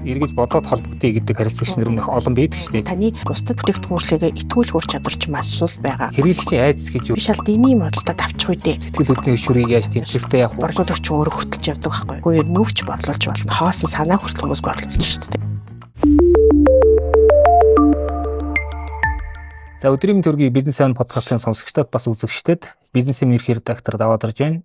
Эргэж бодоод холбогдъё гэдэг харилцагч нар нөх олон байдаг шүү дээ. Таны бусдад бүтээгдэхүүн үйлчилгээгээ итгүүлэх ур чадвар ч маш сул байгаа. Хэрэглэгчийн айдас гэж юу? Би шал дэмий модалтай давчих үедээ. Сэтгэл хөдлөлийн хөшүүрийг яаж тэнцвэртэй явах вэ? Борлуулагч өөрөө хөтөлж явдаг байхгүй. Гэхдээ нүүвч борлуулж болно. Хоосон санаа хүртэл хүмүүс борлуулж шүү дээ. За, өдрийн төргийн Бизнес Ан подкастын сонсогчдод, бас үзэгчдэд Бизнес юм ерхий редактор даваад орж байна.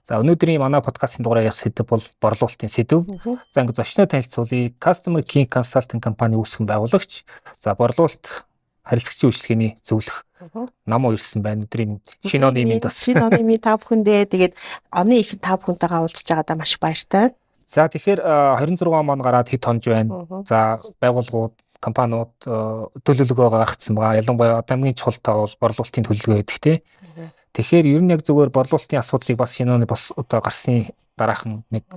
За, өнөөдрийн манай подкастын дугаараа ярих сэдэв бол борлуулалтын сэдэв. За, ингээд зочноо танилцуулъя. Customer King Consulting компани үүсгэн байгуулагч. За, борлуулалт харилцагчийн үйлчилгээний зөвлөх нам уярсан байна. Өдрийн шинэ оны мэнд бас. Шинэ оны мэнд та бүхэндээ, тэгээд оны ихэнд та бүхэнтэйгээ уулзж байгаадаа маш баяртай. За, тэгэхээр 26 он гараад хэд хонж байна. За, байгууллагууд, компаниуд төлөвлөгөө гаргацсан байгаа. Ялангуяа одоо хамгийн чухал таа бол борлуулалтын төлөвлөгөө гэдэг, те. Тэгэхээр ер нь яг зүгээр борлуулалтын асуудлыг бас шинэ оны бас одоо гарсны дараахан нэг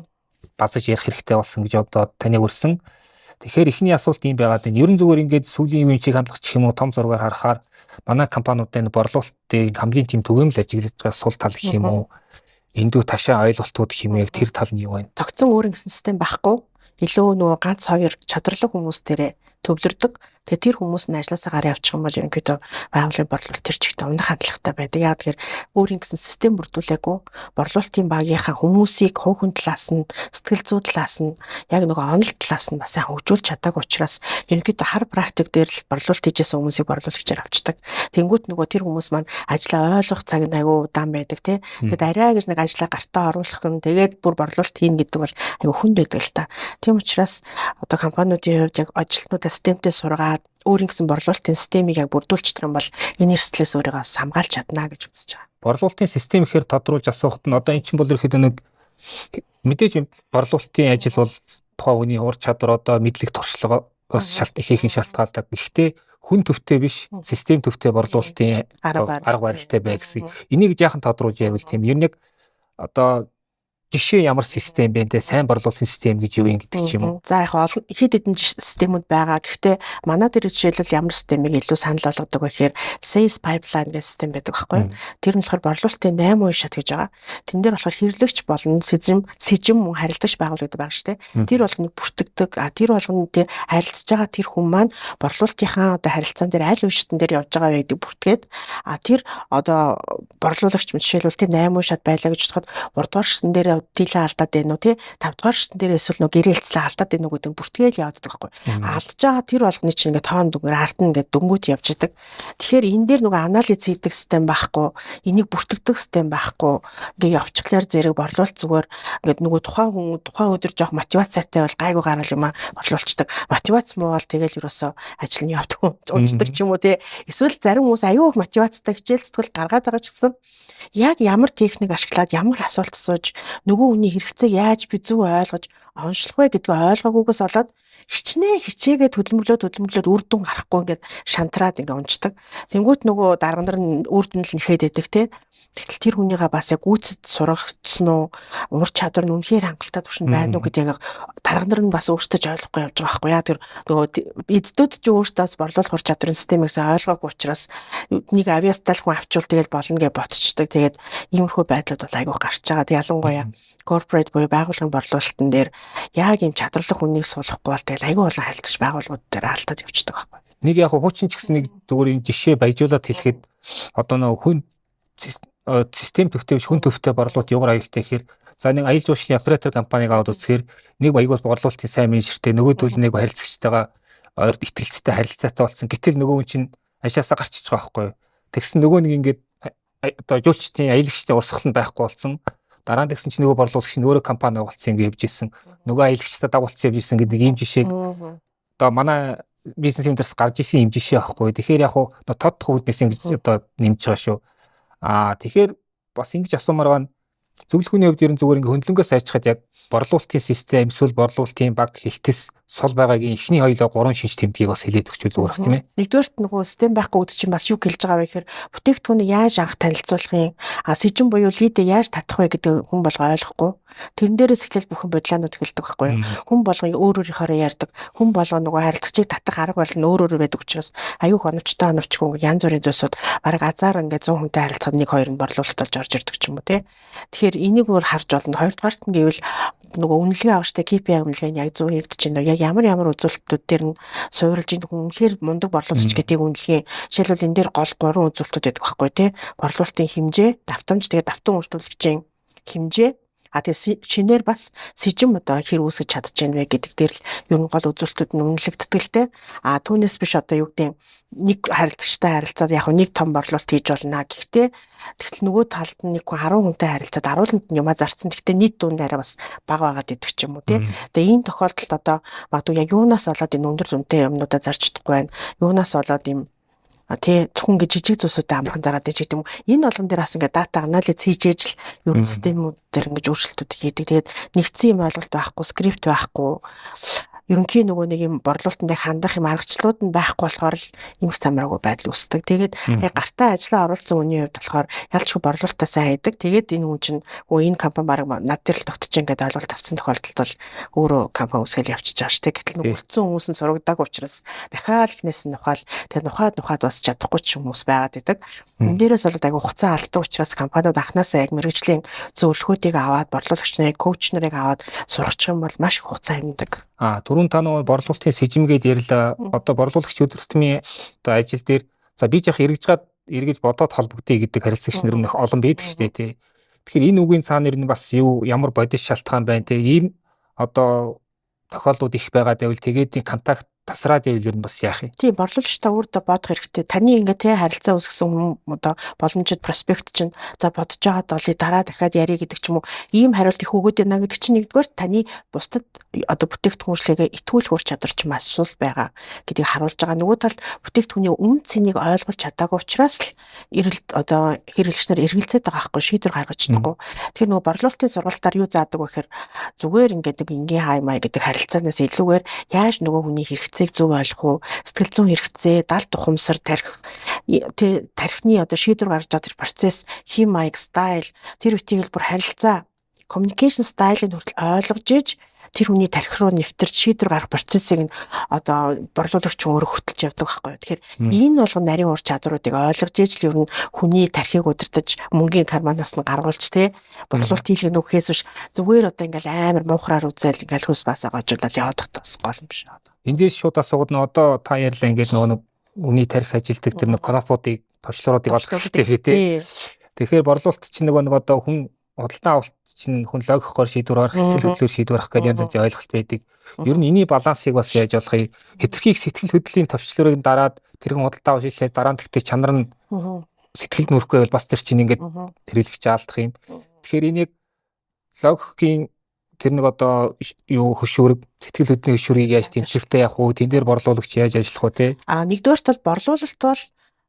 базаж ярих хэрэгтэй болсон гэж одоо таныг өрсөн. Тэгэхээр эхний асуулт ийм байгаад байна. Ер нь зүгээр ингээд сүүлийн үеийн чиг хандлага ч юм уу, том зургаар харахаар манай компаниудын борлуулалтын хамгийн тийм түгээмэл ажиглаж байгаа сул тал гэх юм уу, эндүү ташаа ойлголтууд гэх юм уу, яг тэр тал нь юу вэ? Тогтсон өөр ингэсэн систем байхгүй. Илүү нөгөө ганц хоёр чадварлаг хүмүүс дээрээ төвлөрдөг. Тэгээ тэр хүмүүс нь ажилласаа гараа явчих юм бол ерөнхийдөө байгууллагын борлуулалт тэр чигт өмнөх хандлагатай байдаг. Яг тэгэхээр өөр ингэсэн систем бүрдүүлээгүй, борлуулалтын багийнхаа хүмүүсийг хувь хүн талаас нь, сэтгэл зүй талаас нь, яг нөгөө онол талаас нь бас сайн хөгжүүлж чадаагүй учраас ерөнхийдөө хар практик дээр л борлуулалт хийжсэн хүмүүсийг борлуулагчаар авчдаг. Тэнгүүт нөгөө тэр хүмүүс маань ажлаа ойлгох цаг нь айгүй удаан байдаг, тий. Тэгэд арай гэж нэг ажлаа гартаа оруулах нь, тэгээд бүр борлуулалт хийн гэдэг бол айгүй хүнд байдаг л та. Тийм учраас одоо компаниудын хувьд яг ажилтнуудаа системтэй сургаад, өөрийн гэсэн борлуулалтын системийг яг бүрдүүлчих юм бол энэ эрсдлээс өөрийгөө хамгаалж чадна гэж үзэж байгаа. Борлуулалтын систем ихээр тодруулж асуухад нь одоо эн чинь бол ерөөхдөө нэг мэдээж борлуулалтын ажил бол тухайн хүний ур чадвар, одоо мэдлэг, туршлага бас шалт ихээхэн шалтгаалдаг. Гэхдээ хүн төвтэй биш, систем төвтэй борлуулалтын арга барилтай бай гэсэн. Энийг жаахан тодруулж ярил, тийм. Ер нь яг одоо жишээ ямар систем бэ, те, сайн борлуулалтын систем гэж юу юм гэдэг ч юм уу. За, яг олон хэд хэдэн системүүд байгаа. Гэхдээ манай дээр жишээлбэл ямар системийг илүү санал болгодог вэ гэхээр sales pipeline гэх систем байдаг байхгүй юу? Тэр нь болохоор борлуулалтын 8 үе шат гэж байгаа. Тэн дээр болохоор хэрэглэгч болон сэжим мөн харилцагч байгууллагууд байгаа шүү дээ. Тэр болгоныг бүртгэдэг. А тэр болгоны тэр харилцаж байгаа тэр хүн маань борлуулалтынхаа одоо харилцаан дээр аль үе шатан дээр явж байгаа вэ гэдэг бүртгээд, а тэр одоо борлуулагч жишээлбэл тэр 8 үе шат байлаа гэж бодоход 3 дугаар шатан дээр дийлээ алдаад байна уу, тий, 5 дугаар шатан дээр эсвэл нөө гэрээлцлээ алдаад байна уу гэдэг бүртгээл яваад байгаа байхгүй. Алдж байгаа тэр болгоны чинь ингээд тоон дүнгээр ард нь ингээд дөнгөт явж идэг. Тэгэхээр энэ дээр нөгөө анализ хийдэг систем байхгүй, энийг бүртгэдэг систем байхгүй. Ингээд явчихлаар зэрэг борлуулалт зүгээр ингээд нөгөө тухайн хүн тухайн өдөр жоох мотивацаатай бол гайгүй гараал юм а борлуулцдаг. Мотивац муу бол тэгэл ерөөсөө ажил нь явдаг, унждаг ч юм уу, тий. Эсвэл зарим хүмүүс аюу их мотивацтай хичээл зүтгэл гаргаад байгаа ч гэсэн яг ямар техник ашиглаад, ямар асуулт асууж, нөгөө хүний хэрэгцээг яаж би зөв ойлгож онцлох вэ гэдгийг ойлгоогүйгээс болоод хичнээн хичээгээд хөдөлмөрлөөд хөдөлмөрлөөд үр дүн гарахгүй ингээд шантраад ингээд унцдаг. Тэнгүүт нөгөө дарга нар нь үр дүн л нэхэд байдаг, те. Тэгтэл тэр хүнийгээ бас яг гүйцэд сургагдсан уу, ур чадвар нь үнэхээр хангалттай түвшинд байна уу гэдгийг дарга нар нь бас өөртөө ч ойлгохгүй явж байгаа байхгүй яа. Тэр нөгөө эздүүд ч өөртөө бас борлуулах ур чадварын системийг сайн ойлгоогүй учраас нэг авиастал хүн авчвал тэгэл болно гэж ботчдаг. Тэгээд иймэрхүү байдлууд бол айгүй гарч байгаа. Тэг ялангуяа corporate буюу байгууллагын борлуулалтын дээр яг ийм чадварлаг хүнийг суулгахгүй бол тэгэл айгүй олон харилцагч байгууллагууд дээр алдаад явчихдаг байхгүй. Нэг яг хуучин ч гэсэн нэг зүгээр энэ жишээ баяжуулаад хэлэхэд одоо нөгөө хүн систем төвтэй биш, хүн төвтэй борлуулалт юугаар аюултай гэхээр, за, нэг аялал жуулчлалын оператор компаниг аваад үзэхээр нэг аягүй борлуулалтын сайн менежертэй, нөгөөдөл нэг харилцагчтайгаа ойр итгэлцтэй харилцаатай болсон. Гэтэл нөгөө хүн чинь ажлаасаа гарчиж байгаа байхгүй юу. Тэгсэн нөгөө нэг ингээд одоо жуулчдын, аялагчдын урсгал нь байхгүй болсон. Дараа нь тэгсэн чинь нөгөө борлуулагч нь өөрөө компани байгуулсан, ингэ явж исэн. Нөгөө аялагчдаа дагуулсан явж исэн гэдэг нэг ийм жишээг одоо манай бизнес юмдаас гарч исэн юм жишээ байхгүй. Тэгэхээр яг хуу тод үүднээс ингэж одоо нэмж байгаа шүү. Аа, тэгэхээр бас ингэж асуумаар байна. Зөвлөх хүний хувьд ер нь зүгээр ингээ хөндлөнгөөс сайжрахад яг борлуулалтын систем эсвэл борлуулалтын баг хэлтэс сул байгаагийн эхний хоёлоо гурван шинж тэмдгийг бас хэлээд өгч зүгээр бах, тийм ээ. Нэгдүгээрт нөгөө систем байхгүй гэдэг чинь бас юу хэлж байгаа вэ гэхээр бүтээгдэхүүнийг яаж анх танилцуулах юм, а сэжин буюу lead ээ яаж татах вэ гэдэг хүн болго ойлгохгүй. Тэрэн дээрээс эхлээл бүхэн бодлоонууд эхэлдэг байхгүй юу. Хүн болгон өөр өөрийнхоороо ярьдаг. Хүн болго нөгөө харилцагчийг татах арга барил нь өөр өөр байдаг учраас аюух оновчтой, оновчгүй ингээ янз бүрийн зүйлсүүд бараг азар ингээ 100 хүнтэй харилцахад нэг хоёр нь борлуулалт болж орж ирдэг ч юм уу, те. Тэгэхээр энийг өөр харж болно. Хоёрдугаарт нь гэвэл Нөгөө үнэлгээ авах штэ, KPI үнэлгээ нь яг зөв хийгдэж байна уу? Яг ямар ямар үзүүлэлтүүд дээр нь суурилж энэ хүн үнэхээр мундаг борлуулагч гэдгийг үнэлгээ. Жишээлбэл, энэ дээр гол гурван үзүүлэлтүүд байдаг байхгүй, тий. Борлуулалтын хэмжээ, давтамж, тэгээд давтан үйлдвэрлэгчийн хэмжээ. А тэгээ шинээр бас сэжим одоо хэр үүсгэж чадж байна вэ гэдэг дээр л ер нь гол үзүүлэлтүүд нь үнэлэгддэг л те. А түүнээс биш одоо юу гэдэг, нэг харилцагчтай харилцаад яг нэг том борлуулалт хийж болно. Гэхдээ тэгтэл нөгөө талд нь нэг хүн 10 хүнтэй харилцаад 10-нд нь юмаа зарцсан. Гэхдээ нийт дүн арай бас бага байгаад идэх ч юм уу, тий. Тэгээ энэ тохиолдолд одоо магадгүй яг юунаас болоод энэ өндөр дүнтэй юмнуудаа зарж чадахгүй байна. Юунаас болоод ийм тий зөвхөн ингэ жижиг зүйлсүүдэд амархан зараад иж гэдэг юм. Энэ болгон дээр бас ингээ data анализ хийж ээж л ер нь системүүд дээр ингэж өөрчлөлтүүд хийдэг. Тэгээд нэгдсэн юм ойлголт байхгүй, script байхгүй, ерөнхий нөгөө нэг юм борлуулалтанд яг хандах юм аргачлалууд нь байхгүй болохоор л эмх замраагүй байдал үүсдэг. Тэгээд яг гартаа ажиллаа оруулсан хүний хувьд болохоор ялчгүй борлуулалтаа сайн хийдэг. Тэгээд энэ хүн чинь өө энэ компани баг над дээр л тогтож ингээд ойлголт авсан тохиолдолд бол өөрөө компани үүсгээл явчихж байгаа шүү дээ. Гэтэл нөгөө үлдсэн хүмүүс нь сурагдаг учраас дахиад эхнээс нь нухаал, тэгээд нухаад нухаад бас чадахгүй ч хүмүүс байгаад идэг. Энэ дээрээс болоод айгу хугацаа алддаг учраас компаниуд анханасаа яг мэргэжлийн зөвлөхүүдийг аваад, борлуулагч нарыг, coach нарыг аваад сургачих юм бол маш их хугацаа хэмнэдэг. А түрүүн та нөгөө борлуулалтын сэжимгээд ярьлаа. Одоо борлуулагч өдөр тутмын одоо ажил дээр за би жах эргэж гад эргэж бодоод холбогдъё гэдэг харилцагч нар нөх олон байдаг шүү дээ, тий. Тэгэхээр энэ үгийн цаана ер нь бас юу ямар бодит шалтгаан байна, тий. Ийм одоо тохиолдлууд их байгаа байвал, тэгээд контакт тасраад байвал ер нь бас яах юм? Тийм, борлуулагчтай өөртөө бодох хэрэгтэй. Таны ингээ те харилцаа үүсгэсэн хүн одоо боломжит prospect чинь за бодож байгаад олъё, дараа дахиад ярий гэдэг ч юм уу. Ийм хариулт их өгөөд байна гэдэг чинь нэгдүгээр таны бусдад одоо бүтээгдэхүүншлэгээ итгүүлэх ур чадвар чинь маш сул байгаа гэдгийг харуулж байгаа. Нөгөө талд бүтээгдэхүүний үн цэнийг ойлгож чадаагүй учраас л эрэлт одоо хэрэглэгч нар эргэлзээд байгаа байхгүй, шийдвэр гаргаж чадахгүй. Тэгэхээр нөгөө борлуулалтын сургалтаар юу заадаг вэ гэхээр зүгээр ингээд нэг энгийн хай май гэдэг харилцаанаас илүүгээр яаж нөгөө хүний хэрэгцээг зөв ойлгох уу, сэтгэл зүйн хэрэгцээ, далд ухамсар, тархи тэ тархины одоо шийдвэр гаргаж байгаа тэр процесс, хэм маяг, style, тэр үтийг л бүр харилцаа communication style-ыг хүртэл ойлгож иж тэр хүний тархи руу нэвтэрч шийдвэр гаргах процессыг нь одоо борлуулагч өөрөө хөтөлж явдаг байхгүй юу. Тэгэхээр энэ болгон нарийн ур чадваруудыг ойлгож иж л ер нь хүний тархийг удирдах, мөнгөний карманаас нь гаргуулж те борлуулалт хийх нь үхээс биш, зүгээр одоо ингээл амар муухраар үзэл ингээл хөлс басаа гожуулаад явах бас гол юм биш одоо. Эндээс шууд асуугаад нөө одоо та ярьлаа, ингээд нөгөө нэг үний тархи ажилтдаг тэр нэг кнопуудыг, товчлууруудыг олох хэрэгтэй тий. Тэгэхээр борлуулалт чинь нөгөө нэг одоо хүн худалдан авалт чинь хүн логикоор шийдвэр гаргах, сэтгэл хөдлөлөөр шийдвэр гаргах гэдэг янз янзын ойлголт байдаг. Ер нь энэний балансыг бас яаж болох юм? Хэтэрхий сэтгэл хөдлөлийн товчлуурыг дараад тэрхэн худалдан авах шийдлээ, дараа нь тэгтээ чанар нь сэтгэлд нүрэхгүй байвал бас тэр чинь ингээд хэрэглэгч алдах юм. Тэгэхээр энийг логикийн тэр нэг одоо юу хөшүүрэг, сэтгэл хөдлөлийн хөшүүргийг яаж тэнцвэртэй явах уу? Тэн дээр борлуулагч яаж ажиллах уу, те? А нэгдүгээрт бол борлуулалт бол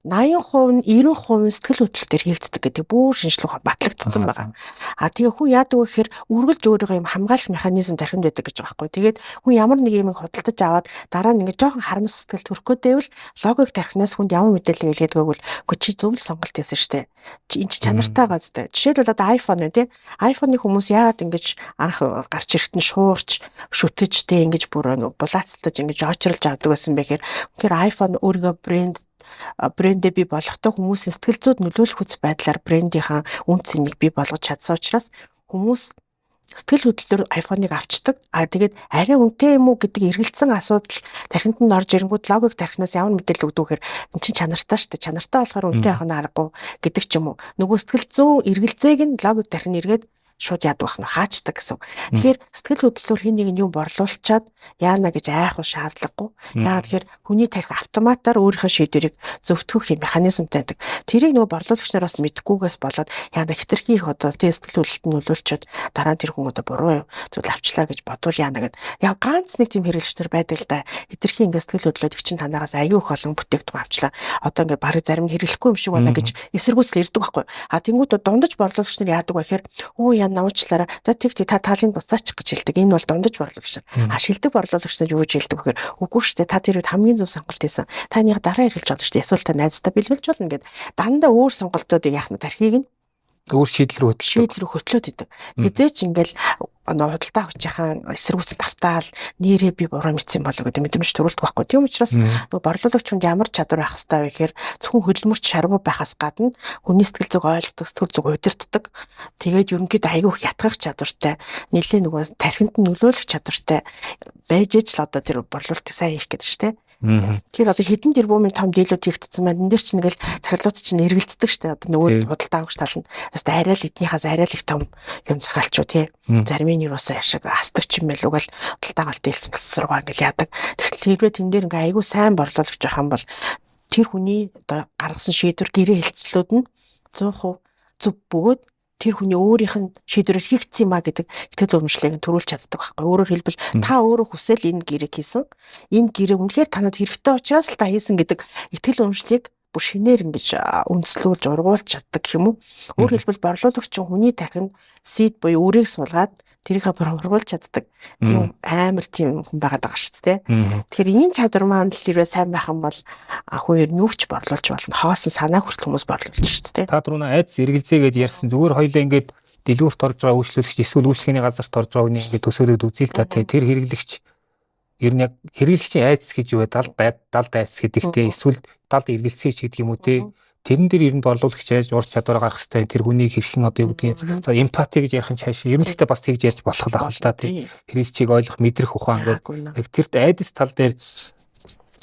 80% нь 90% сэтгэл хөдлөл төр хийгддэг гэдэг бүр шинжлэх ухаан батлагдсан байгаа. А тэгээ хүн яадаг вэ гэхээр үргэлж өөрийгөө юм хамгаалах механизм тархинд байдаг гэж байгаа байхгүй. Тэгээд хүн ямар нэг юм худалдаж аваад дараа нь ингээд жоохон харамс сэтгэл төрөх гээд байвал логик тархинаас хүнд ямар мэдээлэл илгээдэг вэ гэвэл үгүй, чи зөв л сонголт хийсэн штэ. Чи эн чи чанартай байгаа зү. Жишээлбэл, одоо iPhone байна, тий. iPhone-ы хүмүүс яагаад ингэж анх гарч ирэхэд нь шуурч, шүтэж, тий, ингэж бүр булаацалтаж ингэж очролж авдаг байсан бэ гэхээр үнэхээр iPhone өөрийгөө брэндээ бий болгохдоо хүмүүсийн сэтгэл зүйд нөлөөлөх үс байдлаар брендийнхаа үн цэнийг бий болгож чадсан учраас хүмүүс сэтгэл хөдлөлөөр iPhone-ыг авчдаг. А тэгээд арай үнэтэй юм уу гэдэг эргэлзсэн асуудал тархинд нь орж ирэнгүүт логик тархинаас ямар мэдээлэл өгдөг гэхээр эн чинь чанартай шүү дээ. Чанартай болохоор үнэтэй явах нь аргагүй гэдэг ч юм уу. Нөгөө сэтгэл зүйн эргэлзээг нь логик тархин эргээд шууд яадаг байх нь хаачдаг гэсэн. Тэгэхээр сэтгэл хөдлөлөөр хин нэг нь юм борлуулчаад яана гэж айх шаардлагагүй. Яагаад тэгэхээр хүний тархи автоматар өөрийнхөө шийдвэрийг зөвтгөх юм механизмтай байдаг. Тэрийг нөгөө борлуулагч нар бас мэдэхгүйгээс болоод яана хэтэрхий их одоо тийм сэтгэл хөдлөлтөнд нөлөөлчөөд дараа нь тэр хүн одоо буруу зүйл авчлаа гэж бодвол яана гэд. Яг ганц нэг тийм хэрэглэгч нар байдаг л да. Хэтэрхий ингээд сэтгэл хөдлөлт их чинь танаагаас аюу их олон бүтээгдэхүүн авчлаа. Одоо ингээд барыг зарим нь хэрэглэхгүй юм шиг байна гэж эсэргүүцэл ирдэг байхгүй. А тэнгуут дундаж борлуулагч нар яадаг вэ гэхээр өө яа уучлаарай. За тэг тэг та талын буцаачих гэж хэлдэг. Энэ бол дундаж борлуулагч нар. А шилдэг борлуулагч нар юу гэж хэлдэг вэ гэхээр үгүй шүү дээ. Та тэр үед хамгийн зөв сонголт хийсэн. Та энийг дараа эргэлж болно шүү дээ. Эсвэл та найзтай бэлгэлж болно гэд дандаа өөр сонголтуудыг яах нь тархийг нь Өөр шийдэл рүү хөтлөдөг. Шийдэл рүү хөтлөөд идэг. Хизээч ингээл худалдаа авахчийн эсэргүүцэл автаал нэрээ би буруу мэдсэн болоо гэдэг мэдрэмж төрүүлдэг байхгүй. Тийм учраас нөгөө борлуулагч хүнд ямар чадвар байх ёстой вэ гэхээр зөвхөн хөдөлмөрч шаргуу байхаас гадна хүний сэтгэл зүг ойлгодог, сэтгэл зүг удирддаг. Тэгээд ерөнхийдөө айгүй их ятгах чадвартай, нэлээ нөгөө тархинд нь нөлөөлөх чадвартай байж ич л одоо тэр борлуулалтыг сайн хийх гэдэг шүү дээ. Тэгэхээр одоо хэдэн тэрбумын том дийлүүд хийгдсэн байна. Энд дэр чинь ингээл захирлууд чинь эргэлздэг штэ. Одоо нөгөө худалдаа авагч тал нь бас арай л эднийхээс арай л их том юм захиалчуу тий. Зарим нь юусаа яшиг астдаг ч юм байлуу гэл худалдаа авалт дийлсэн руугаа ингээл яадаг. Тэгэхээр хэрвээ тэн дээр ингээ айгүй сайн борлуулагч байх юм бол тэр хүний одоо гаргасан шийдвэр гэрээ хэлцлүүд нь 100% зөв бөгөөд тэр хүний өөрийнх нь шийдвэрээр хийгдсэн юм а гэдэг итгэл үнэмшлийг нь төрүүлж чаддаг байхгүй. Өөрөөр хэлбэл та өөрөө хүсэл энэ гэрээг хийсэн. Энэ гэрээ үнэхээр танад хэрэгтэй учраас л та хийсэн гэдэг итгэл үнэмшлийг бүр шинээр ингэж үндэслүүлж ургуулж чаддаг гэх юм уу. Өөрөөр хэлбэл борлуулагч хүний тархинд сид буюу үрийг суулгаад тэрийг бүр ургуулж чаддаг. Тийм амар тийм хүн байгаад байгаа шүү дээ. Тэгэхээр энэ чадвар маань л хэрвээ сайн байх юм бол хүн ер нь юу ч борлуулж болно. Хоосон санаа хүртэл хүмүүс борлуулж шүү дээ. Та түрүү айдас эргэлзээгээд ярьсан. Зүгээр хоёлаа ингээд дэлгүүрт орж байгаа үйлчлүүлэгч эсвэл үйлчлэгээний газарт орж байгаа хүний ингээд төсөөлөд үзье л та тий. Тэр хэрэглэгч ер нь яг хэрэглэгчийн айдас гэж юу вэ? Далд айдас гэдэгтэй эсвэл далд эргэлзээ ч гэдэг юм уу те. Тэрэн дээр ер нь борлуулагч яаж ур чадвараа гаргах хэрэгтэй, тэр хүнийг хэрхэн одоо юу гэдгийг за эмпати гэж ярих нь цааш ер нь гэхдээ бас тэгж ярьж болох л ах л та тий. Хэрэглэгчийг ойлгох, мэдрэх ухаан гэдэг. Яг тэр айдас тал дээр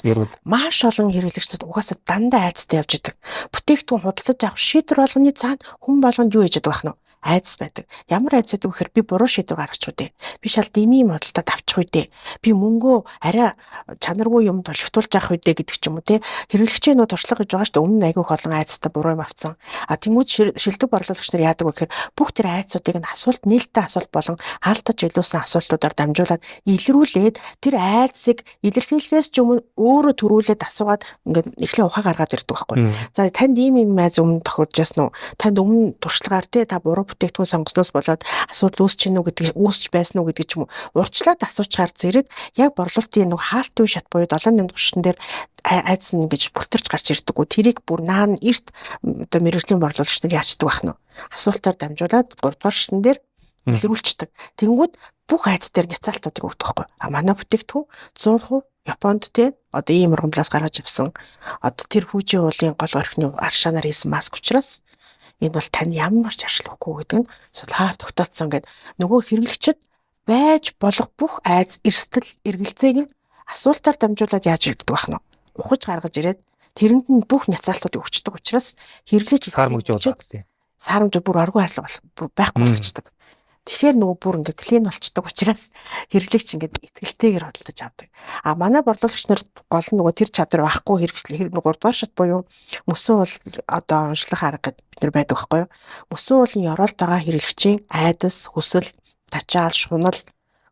ярил маш олон хэрэглэгчдэд угаасаа дандаа айдастай явж идэг. Бүтээгдэхүүн худалдаж авах шийдвэр болгоны цаана хүн болгонд юу хийж байгаа вэ? Айдас байдаг. Ямар айдас байдаг гэхээр би буруу шийдвэр гаргачих үү дээ. Би шал дими модалтай давчих үү дээ. Би мөнгөө арай чанаргүй юм толготуулж авах үү дээ гэдэг ч юм уу те. Хэрэглэгчийн нөө туршлага гэж байгаа шүү дээ. Өмнө нь айгүйх олон айдастай буруу юм авцсан. А тэнгууд шилдэг борлуулагч нар яадаг вэ гэхээр бүх тэр айдсуудыг нь асуулт, нээлттэй асуулт болон хаалтаж илүүсэн асуултуудаар дамжуулаад илрүүлээд тэр айдсыг илэрхийлэхээс ч өмнө өөрөө төрүүлээд асуугаад ингээд эхлээ ухаа гаргаад ирдэг байхгүй. За танд ийм юм айц өмнө тохиолдож байсан уу? Танд өмнө туршлагаар те та буруу бүтээгдэхүүн сонгосноос болоод асуудал үүсч гин үү гэдэг үүсч байсан уу гэдэг ч юм уу. Урьдчилаад асуучаар зэрэг яг борлуулалтын нэг хаалт үе шат буюу 7 8 дахь шатн дээр айдас нь гэж бүлтэрч гарч ирдэггүй. Тэрийг бүр наан эрт одоо мэрэгжлийн борлуулагч нар яачдаг байх нь. Асуултаар дамжуулаад 3 дугаар шатн дээр илрүүлчихдэг. Тэнгүүд бүх айц дээр няцаалтуудыг өгдөг байхгүй. А манай бүтээгдэхүүн 100% Японд те одоо ийм ургамлаас гаргаж авсан. Одоо тэр Фужи уулын гол орхины аршаанаар хийсэн маск учраас энэ бол тань ямар ч ашиглахгүй гэдэг нь судалгаар тогтооцсон гэд нөгөө хэрэглэгчд байж болох бүх айц, эрсдэл, эргэлзээг нь асуултаар дамжуулаад яаж ирдэг байх нь ухаж гаргаж ирээд тэрэнд нь бүх няцаалтуудыг өгчдөг учраас хэрэглэгч сармагжуулаад тийм сарамж бүр аргүй харлага байхгүй болчихдог. Тэгэхээр нөгөө бүр ингээ клин болчдөг учраас хэрэглэгч ингээд итгэлтэйгээр худалдаж авдаг. А манай борлуулагч нар гол нь нөгөө тэр чадвар байхгүй хэрэглэл 3 дугаар шат буюу мөсөн уул одоо онцлох арга гэд бид нар байдаг байхгүй юу? Мөсөн уулын ёроолд байгаа хэрэглэгчийн айдас, хүсэл, тачаал, шунал,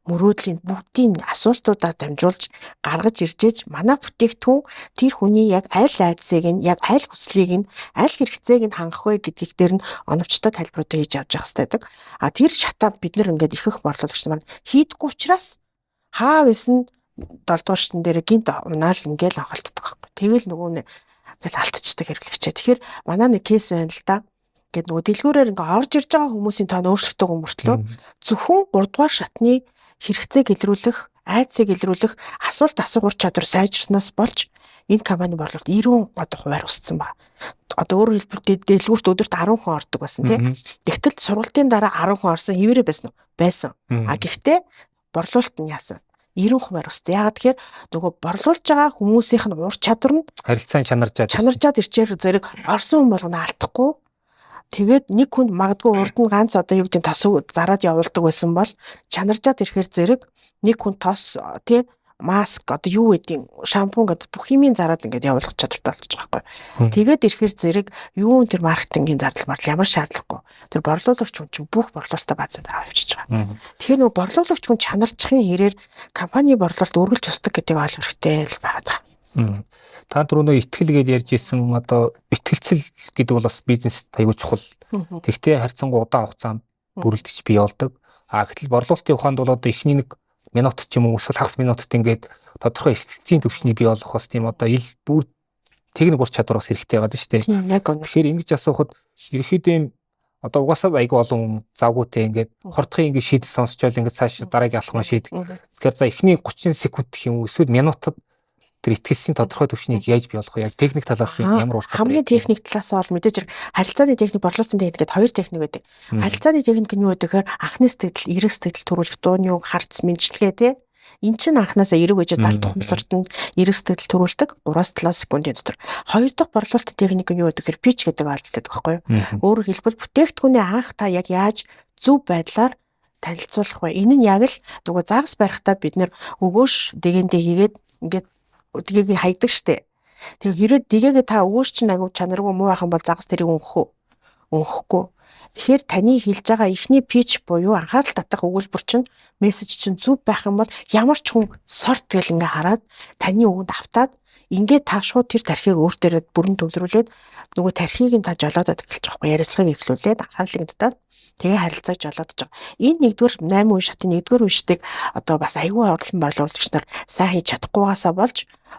мөрөөдлийн бүгдийн асуултуудаа дамжуулж гаргаж иржээж манай бүтээгдэхүүн тэр хүний яг аль айдсыг нь, яг аль хүслийг нь, аль хэрэгцээг нь хангах вэ гэдгийг дээр нь оновчтой тайлбаруудыг хийж явж явах хэрэгтэй байдаг. А тэр шатаа бид нар ингээд их их борлуулагч нар хийдэггүй учраас хаа байсан 7 дугаар шатн дээр гинт унаал ингээл анхалтдаг байхгүй. Тэгэл нөгөө нь ингээл алдчихдаг хэрэглэгчээ. Тэгэхээр манай нэг кейс байна л да. Ингээд нөгөө дэлгүүрээр ингээ орж ирж байгаа хүмүүсийн тоон өөрчлөгдөг мөртлөө зөвхөн 3 дугаар шатны хэрэгцээг илрүүлэх, айдсыг илрүүлэх асуулт асуух чадвар сайжирснаас болж энэ компани борлуулалт 90 одоо хувиар өссөн ба. Одоо өөрөөр хэлбэл дэлгүүрт өдөрт 10 хүн ордог байсан тийм. Тэгтэл сургалтын дараа 10 хүн орсон хэвээрээ байсан уу? Байсан. А гэхдээ борлуулалт нь яасан? 90 хувиар өссөн. Яагаад тэгэхээр нөгөө борлуулж байгаа хүмүүсийнх нь ур чадвар нь харилцаан чанаржаад ирчээр зэрэг орсон хүн болгоно алдахгүй. Тэгээд нэг хүнд магадгүй урд нь ганц одоо юу гэдэг тос зараад явуулдаг байсан бол чанаржаад ирэхээр зэрэг нэг хүн тос тий маск одоо юу гэдгийг шампунь гэдэг бүх юмыг зараад ингээд явуулах чадвартай болчих жоох байхгүй. Тэгээд ирэхээр зэрэг юун тэр маркетингийн зардал мардал ямар шаардлагагүй. Тэр борлуулагч хүн чинь бүх борлуулалтаа баазаад авчиж байгаа. Тэгэхээр нөгөө борлуулагч хүн чанарчхын хэрээр компани борлуулалт үргэлж өсдөг гэдгийг ойлгох хэрэгтэй л байгаа даа. Та түрүү нөө итгэл гэдээ ярьж исэн, одоо итгэлцэл гэдэг бол бас бизнест аягүй чухал. Тэгтээ харьцангуй удаан хугацаанд бүрэлдэж бий болдог. А гэтэл борлуулалтын ухаанд бол одоо эхний нэг минут ч юм уу эсвэл хагас минутад ингээд тодорхой сэтгцийн түвшнийг бий болгох бас тийм одоо ил бүр техник ур чадвар бас хэрэгтэй байгаа шүү дээ. Тийм яг үнэ. Тэгэхээр ингэж асуухад ерөнхийдөө юм Одоо угаасаа айгүй олон хүн завгүйтэй ингээд хурдхан ингээд шийдэл сонсчвол ингээд цааш дараагийн алхмаа шийдэг. Тэгэхээр за эхний 30 секунд гэх юм уу эсвэл минутад тэр итгэлсийн тодорхой түвшнийг яаж бий болох вэ? Яг техник талаас ямар ур чадвар? Хамгийн техник талаас бол мэдээж харилцааны техник, борлуулалтын техник гэдэг хоёр техник байдаг. Харилцааны техник нь юу гэдэг гэхээр анхны сэтгэл, эерэг сэтгэл төрүүлэх, дууны үг, харц, мэндчилгээ тий. Эн чинь анханасаа эерэг байж далд ухамсарт нь эерэг сэтгэл төрүүлдэг 3-7 секундын дотор. Хоёр дахь борлуулалтын техник нь юу гэдэг гэхээр pitch гэдэг ойлголт байдаг байхгүй юу? Өөрөөр хэлбэл бүтээгдэхүүнээ анх та яг яаж зөв байдлаар танилцуулах вэ? Энэ нь яг л нөгөө загас барихтаа бид нэр өгөөш дэгэндээ хийгээд ингээд дэгээг хайдаг штэ. Тэгээ хэрвээ дэгээгээ та өгөөш чинь агуу чанаргүй муу байх юм бол загас тэрийг өнхөх үү? Өнөхгүй. Тэгэхээр таны хэлж байгаа эхний pitch буюу анхаарал татах өгүүлбэр чинь, мессеж чинь зөв байх юм бол ямар ч хүн сорт гэл ингээ хараад таны үгэнд автаад ингээд та шууд тэр тархийг өөр дээрээ бүрэн төвлөрүүлээд нөгөө тархийг нь та жолоодод эхэлж байгаа байхгүй, ярилцлагыг эхлүүлээд анхаарлыг татаад тэгээ харилцааг жолоодож байгаа. Энэ нэгдүгээр 8 үе шатын нэгдүгээр үе шатыг одоо бас аюул орлон борлуулагч нар сайн хийж чадахгүйгаасаа болж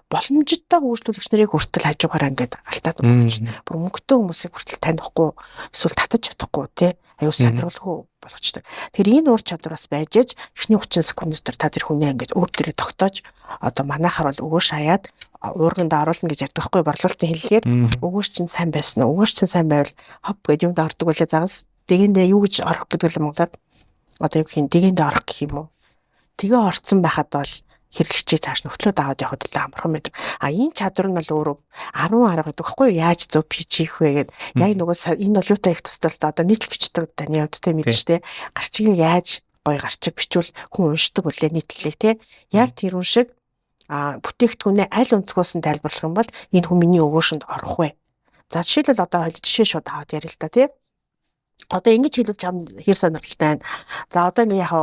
боломжтой үйлчлүүлэгч нарыг хүртэл хажуугаараа ингээд алтаад өгч бүр мөнгөтэй хүмүүсийг хүртэл танихгүй эсвэл татаж чадахгүй тий аюул сонирхолгүй болгочдөг. Тэгэхээр энэ ур чадвар бас байж аж эхний 30 секунд дотор та тэр хүнээ ингээд өөр дээрээ тогтоож, одоо манайхаар бол өгөөш хаяад уурганд оруулна гэж ярьдаг байхгүй, борлуулалтын хэллэгээр. Өгөөш чинь сайн байсан уу? Өгөөш чинь сайн байвал хоп гэж юмд ордог үлээ загас. Дэгэндээ юу гэж орох гэдэг л монголоор одоо юу гэх юм, дэгэндээ орох гэх юм уу? Тэгээ орцсон байхад бол хэрэглэгчийг цааш нөхтлөө дагаад явахад илүү амархан байдаг. А энэ чадвар нь бол өөрөө 10 арга гэдэг байхгүй юу? Яаж зөв pitch хийх вэ гэд. Яг нөгөө энэ бол юутай их тусдал одоо нийтлэл бичдэг таны хувьд те мэдэн штэ. Гарчгийг яаж гой гарчиг бичвэл хүн уншдаг үлээ нийтлэлийг те. Яг тэр үн шиг а бүтээгдэхүүнээ аль өнцгөөс нь тайлбарлах юм бол энэ хүн миний өгөөшөнд орох вэ? За, жишээлбэл одоо жишээ шууд аваад ярил л да тий. Одоо ингэж хэлбэл чам хэр сонирхолтой байна. За, одоо ингээ яг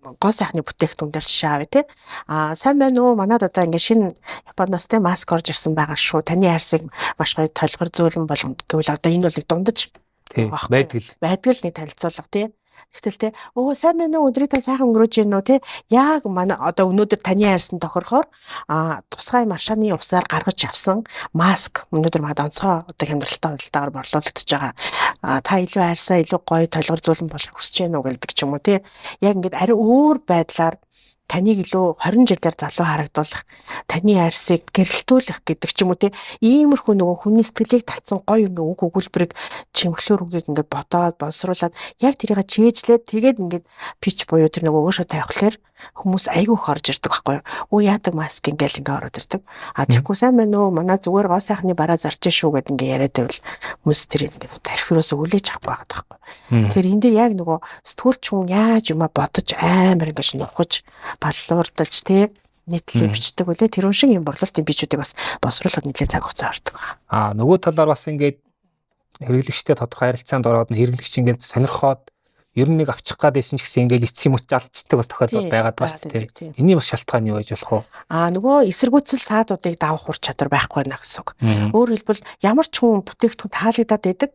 гоо сайхны бүтээгдэхүүн дээр жишээ авъя тий. А сайн байна уу? Манад одоо ингээ шинэ Японоос те маск орж ирсэн байгаа шүү. Таны арьсыг маш гоё толгор зөөлөн болгоно гэвэл одоо энэ бол нэг дундаж байдаг л байдаг л нэг танилцуулга тий. Тэгтэл те өө сайн байна уу, өдрийг та сайхан өнгөрөөж гин үү те, яг манай одоо өнөөдөр таны арьсан тохирохоор а тусгай маршааны усаар гаргаж авсан маск өнөөдөр мад онцгой одоо хямдралтай худалдаагаар борлуулагдаж байгаа. Та илүү арьсаа илүү гоё толгор зөөлөн болох хүсэж байна уу гэдэг ч юм уу те. Яг ингээд ари өөр байдлаар таныг илүү 20 жилээр залуу харагдуулах, таны арьсыг гэрэлтүүлэх гэдэг ч юм уу те. Иймэрхүү нөгөө хүний сэтгэлийг татсан гоё ингээ үг өгүүлбэрийг, чимхлүүр үгийг ингээ бодоод боловсруулад яг тэрийг чийжлээд тэгээд ингээд pitch буюу тэр нөгөө өгөөшөө тавихлаар хүмүүс айгүй их орж ирдэг байхгүй юу. Өө яадаг маск ингээл ингээ ороод ирдэг. А тэгэхгүй сайн байна уу? Манай зүгээр гоо сайхны бараа зарж шүү гэд ингээ яриад байвал хүмүүс тэр ингээ тархироос өвлөж авах байгаад байхгүй. Тэгэхээр энэ дэр яг нөгөө сэтгүүлч хүн яаж юма бодож амар ингэж нухаж баллуурдаж те нийтлэлээ бичдэг үлээ. Тэр шиг юм борлуулалтын pitch үүдийг бас босруулахад нэлээд цаг хугацаа ордог. Аа, нөгөө талаар бас ингээд хэрэглэгчтэй тодорхой харилцаанд ороод хэрэглэгч ингээд сонирхоод ер нь нэг авчих гад байсан ч гэсэн ингээд эцсийн мөч алдчихдаг бас тохиолдол байгаад байгаа шүү дээ. Энийний бас шалтгаан юу байж болох вэ? Аа, нөгөө эсэргүүцэл саадуудыг давах ур чадвар байхгүй байна гэсэн үг. Өөрөөр хэлбэл ямар ч хүн бүтээгдэхүүн таалагдаад байдаг.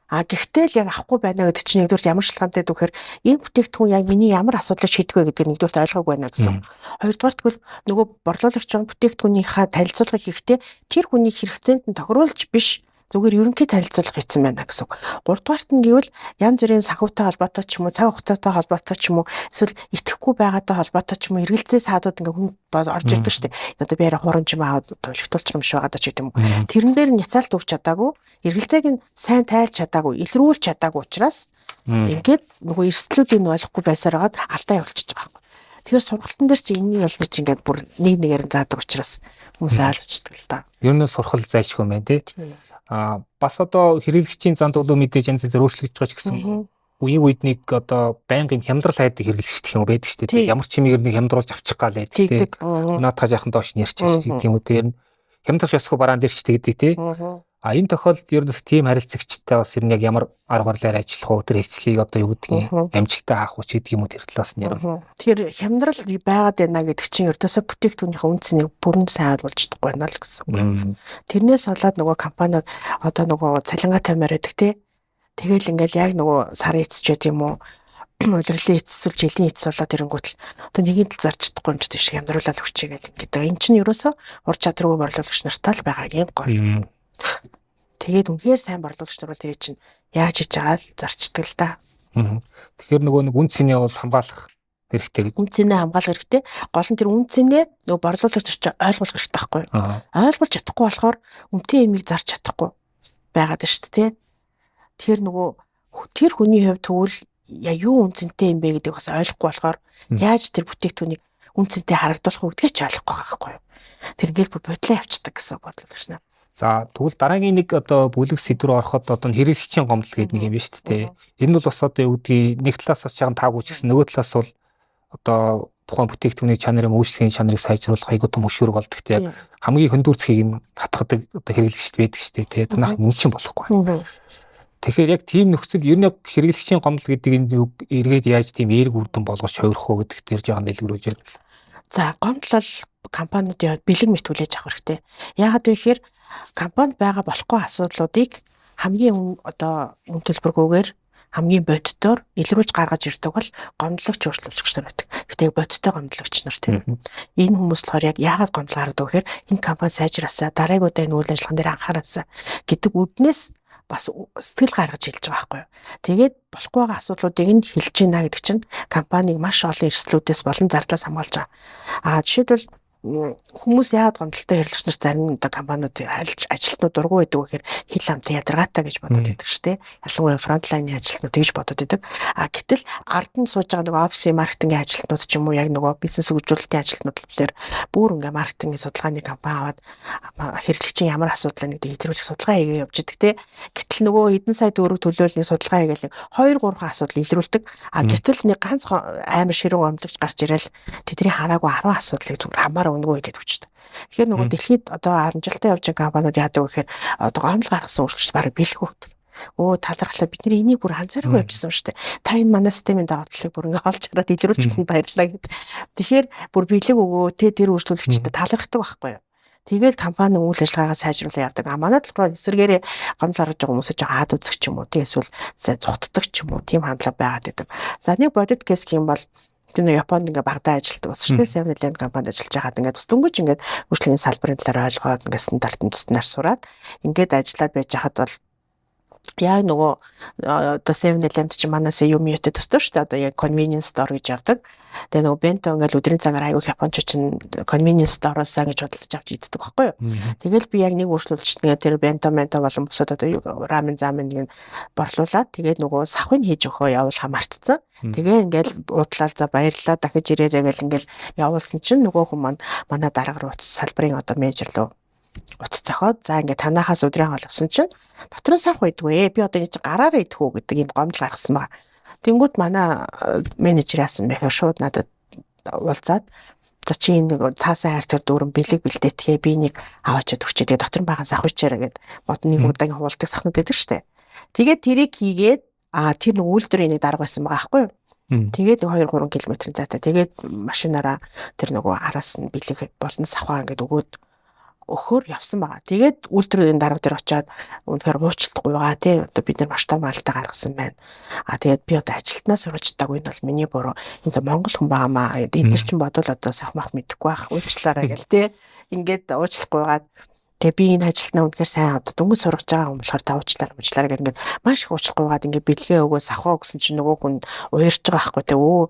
А гэхдээ л яг авахгүй байна гэдэг чинь нэгдүгээр ямар шалтгаантай гэхээр энэ бүтээгдэхүүн яг миний ямар асуудлыг шийдэх вэ гэдгийг нэгдүгээрт ойлгоогүй байна гэсэн. Хоёрдугаар тэгвэл нөгөө борлуулагч бүтээгдэхүүнийхээ танилцуулга хийхдээ тэр хүний хэрэгцээнд нь тохируулж биш, зүгээр ерөнхий танилцуулга хийсэн байна гэсэн үг. Гуравдугаарт нь гэвэл янз бүрийн санхүүтэй холбоотой ч юм уу, цаг хугацаатай холбоотой ч юм уу, эсвэл итгэхгүй байгаатай холбоотой ч юм уу, эргэлзээ саадууд ингээ хүн орж ирдэг шүү дээ. Одоо би арай хурамж юм аваад тулгтуулчих юм шиг байгаа даа ч гэдэг юм уу. Тэрэн дээр нь няцаалт өгч чадаагүй, эргэлзээг нь сайн тайлж чадаагүй, илрүүлж чадаагүй учраас ингээд нөгөө эрсдлүүдийг нь ойлгохгүй байсаар хагаад алдаа явуулчихж байгаа юм. Тэгэхээр сургалтын дээр чи энэний бол нэг чи ингээд бүр нэг нэгээр нь заадаг учраас хүмүүс ойлгочдөг л да. Ер нь сурхал зайлшгүй юм байна тий. Аа, бас одоо хэрэглэгчийн зан төлөв мэдээж янз янзаар өөрчлөгдөж байгаа ч гэсэн үеийн үед нэг одоо байнгын хямдрал хайдаг хэрэглэгч гэх юм уу байдаг шүү дээ. Ямар ч чимээгээр нэг хямдруулж авчих гал байдаг тий. Наадхаа жаахан доош нэрч гэдэг юм уу тий. Ер нь хямдрах ёсгүй бараан дээр ч тэгдэг тий. А энэ тохиолдолд ер нь тийм харилцагчтай бас ер нь яг ямар арга барилаар ажиллах уу, тэр хэлцлийг одоо юу гэдгийг амжилттай авах уу ч гэдэг юм уу, тэр талаас нь ярив. Тэгэхээр хямдрал байгаад байна гэдэг чинь ердөөсөө бүтээгдэхүүнийхээ үн цэнийг бүрэн сайн ойлгуулж чадахгүй байна л гэсэн үг. Тэрнээс болоод нөгөө компаниуд одоо нөгөө цалингаа тавимаар байдаг те. Тэгэл ингээл яг нөгөө сарын эцэс ч байт юм уу, улирлын эцэс эсвэл жилийн эцэс болоод ирэнгүүт л одоо нэгийн тал зарж чадахгүй юм ч тийш хямдруулаад өгчээ гэл ингээд. Энэ чинь ерөөсөө ур чадваргүй борлуулагч нартай л байгаагийн гол. Тэгээд үнэхээр сайн борлуулагч нар бол тэр чинь Яаж хийж байгаа л зарчдаг л да. Тэгэхээр нөгөө нэг үн цэнээ бол хамгаалах хэрэгтэй гэж. Үн цэнээ хамгаалах хэрэгтэй. Гол нь тэр үн цэнээ нөгөө борлуулагч чинь ойлгох хэрэгтэй байхгүй юу? Ойлгож чадахгүй болохоор үнэтэй юмыг зарч чадахгүй байгаад байна шүү дээ, тэ. Тэгэхээр нөгөө тэр хүний хувьд тэгвэл юу үн цэнтэй юм бэ гэдгийг бас ойлгохгүй болохоор яаж тэр бүтээгдэхүүнийг үн цэнтэй харагдуулах уу гэдгийг ч ойлгохгүй байгаа байхгүй юу? Тэр ингээл бүр бодлоо явцдаг гэсэн борлуулагч нар. За, тэгвэл дараагийн нэг одоо бүлэг сэдв рүү ороход одоо хэрэглэгчийн гомдол гэдэг нэг юм байна шүү дээ. Энэ бол бас одоо юу гэдгийг нэг талаас бас жаахан таагүй ч гэсэн нөгөө талаас бол одоо тухайн бүтээгдэхүүний чанарын үйлчлэгийн чанарыг сайжруулах айгуу том хөшүүрэг болдог те. Яг хамгийн хөндүүрцгийг нь татгадаг одоо хэрэглэгчд байдаг шүү дээ те. Танах энэ чинь болохгүй. Тэгэхээр яг тийм нөхцөл ер нь яг хэрэглэгчийн гомдол гэдэг энэ үг эргээд яаж тийм эерэг үр дүн болгож хувирах уу гэдэг дээр жаахан дэлгэрүүлж ярил. За, гомдол бол компаниудын хувьд бэлэг мэт хүлээж авах хэрэгтэй. Яагаад вэ гэхээр компанид байгаа болохгүй асуудлуудыг хамгийн одоо үн төлбөргүйгээр, хамгийн бодитоор илрүүлж гаргаж ирдэг бол гомдлогч өөрчлөгч нар байдаг. Гэтэ бодиттой гомдлогч нар тийм. Энэ хүмүүс болохоор яг яагаад гомдол гаргадаг вэ гэхээр энэ компани сайжраасаа, дараагийн удаа энэ үйл ажиллагаан дээр анхаараасаа гэдэг үднээс бас сэтгэл гаргаж хэлж байгаа байхгүй юу. Тэгээд болохгүй байгаа асуудлуудыг нь хэлж байна гэдэг чинь компаниг маш олон эрсдлүүдээс болон зардлаас хамгаалж байгаа. Аа, жишээлбэл, хүмүүс яагаад гомдолтой хэрэглэгч нар зарим одоо компаниуд ажилтнууд дургүй байдаг вэ гэхээр хил амтан ядаргаатай гэж бодоод байдаг шүү дээ. Ялангуяа frontline ы ажилтнууд тэгж бодоод байдаг. А гэтэл ард нь сууж байгаа нөгөө офисын маркетингийн ажилтнууд ч юм уу, яг нөгөө бизнес хөгжүүлэлтийн ажилтнууд болохоор бүр ингээ маркетингийн судалгааны компани аваад хэрэглэгчийн ямар асуудал байна гэдгийг илрүүлэх судалгаа хийгээ явж идэг те. Гэтэл нөгөө хэдэн сая төгрөг төлөөлний судалгаа хийгээл 2 3 асуудал илрүүлдэг. А гэтэл нэг ганц амар ширүүн гомдлогч гарч ирэл тэдний хараагүй 10 асуудлыг зүгээр хамаараа үнэгүй хэлээд өгчдөг. Тэгэхээр нөгөө дэлхийд одоо амжилттай явж байгаа компаниуд яадаг вэ гэхээр одоо гомдол гаргасан үйлчлэгч бараг бэлэг өгдөг. Өө, талархлаа, бид нар энийг бүр анзаараагүй явжсан шүү дээ. Та энэ манай системийн давуу талыг бүр ингээ олж хараад илрүүлчихсэнд баярлалаа гэд. Тэгэхээр бүр бэлэг өгөө те, тэр үйлчлэгчдэд талархдаг байхгүй юу? Тэгээд компани үйл ажиллагаагаа сайжруулах явдаг. А манайд болохоор эсрэгээрээ гомдол гаргаж байгаа хүмүүсээ жоо аад үзэх ч юм уу, тий, эсвэл зугтдаг ч юм уу, тийм хандлага байгаад байдаг. За, нэг бодит кейс гэх юм бол тэр нэг Японд ингээ багадаа ажилладаг бас шүү дээ. 7-Eleven компанид ажиллаж байгаад ингээд бас дөнгөж ингээд үйлчлэгийн салбарын талаар ойлгоод, ингээд стандартын төснөр сураад ингээд ажиллаад байж хахад бол яг нөгөө одоо 7-Eleven чинь манаас юм юутай төстэй шүү дээ. Одоо яг convenience store гэж явдаг. Тэгээ нөгөө бенто ингээл өдрийн цагаар айгүй японочууд чинь convenience store-оос ингэж худалдаж авч иддэг байхгүй юу. Тэгэл би яг нэг үйлчлүүлэгч нэг тэр бенто менто болон бусад одоо юу рамен замен нэг борлуулад, тэгээд нөгөө савхыг хийж өгөхөө явуулахаа мартцсан. Тэгээ ингээл уудлал, за баярлалаа, дахиж ирээрэй гэл ингээл явуулсан чинь нөгөө хүн маань манай дарга руу, салбарын одоо менежер рүү утас зохиод, за ингээд танахаас өдрийн хоол авсан чинь дотор нь савх байдгүй. Би одоо ингэж гараараа идэх үү гэдэг юм гомдол гаргасан байгаа. Тэнгүүт манай менежер яасан бэ гэхээр шууд надад уулзаад, за чи энэ нэг цаасаа хайрцаар дүүрэн бэлэг бэлдээтгэе, би нэг аваачаад өгчээ, тэгээ дотор нь байгаа савх ичээрэй гэд, модны удаан хуулдаг сахнууд байдаг штэ. Тэгээд тэрийг хийгээд, а тэр нэг үйлдвэрийн нэг дарга байсан байгаа байхгүй юу? Тэгээд нэг 2 3 км зайтай. Тэгээд машинаараа тэр нөгөө араас нь бэлэг болон савхаа ингээд өгөөд өхөр явсан байгаа. Тэгээд үйлдвэрийн дарга дээр очиад үнэхээр уучлалт гуйгаа тий, одоо бид нар маш том алдаа гаргасан байна. А тэгээд би одоо ажилтнаас сурч чадаагүй, энэ бол миний буруу. Энэ Монгол хүн байгаамаа. Эдгээр чинь бодвол одоо савх мах мэдэхгүй байх. Уучлаарай гэл тий. Ингээд уучлах гуйгаад. Тэгээ би энэ ажилтнаа үнэхээр сайн одоо дөнгөж сургаж байгаа юм болохоор та уучлаарай, уучлаарай гэдэг ингээд маш их уучлах гуйгаад ингээд бэлгээ өгөө савхаа өгсөн чинь нөгөө хүн уярч байгаа байхгүй те, өө,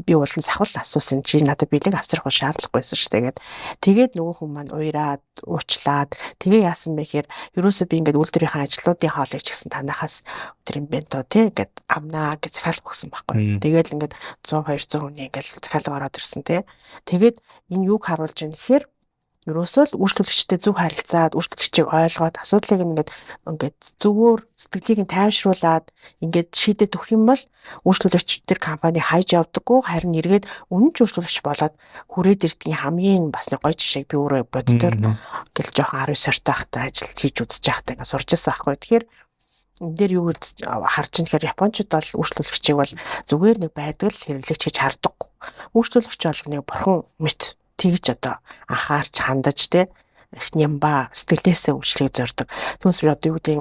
би улан савхал асуусан, чи надад бэлэг авчрах шаардлагагүй байсан шүү дээ гэд. Тэгээд нөгөө хүн маань уяраад уучлаад, тэгээ яасан бэ гэхээр ерөөсөө би ингээд үйлдвэрийнхээ ажлуудын хоолыг ч гэсэн танахаас өдрийн бенто те ингээд амнаа гэж захиалга өгсөн байхгүй. Тэгээд ингээд 100 200 хүний ингээд захиалга ороод ирсэн те. Тэгээд энэ юуг харуулж байна гэхээр ерөөсөө л үйлчлүүлэгчтэй зөв харилцаад, үйлчлүүлэгчийг ойлгоод, асуудлыг ингээд зөвөөр сэтгэлийг нь тайвшруулад ингээд шийдээд өгөх юм бол үйлчлүүлэгч тэр компани хайж явдаггүй, харин эргээд үнэн ч үйлчлүүлэгч болоод хүрээд ирдгийн хамгийн бас нэг гоё жишээг би өөрөө боддоор гэл жоохон 19 сартай байхдаа ажил хийж үзэж байхдаа ингээд сурч ирсэн байхгүй. Тэгэхээр энэ дээр юу харж ин гэхээр японочууд бол үйлчлүүлэгчийг бол зүгээр нэг байдаг л хэрэглэгч гэж хардаггүй. Үйлчлүүлэгч болгоныг бурхан мэт тэгж одоо анхаарч хандаж те, их нямба сэтгэлээсээ үйлчлэгийг зорддог. Түүнээс одоо юу гэдэг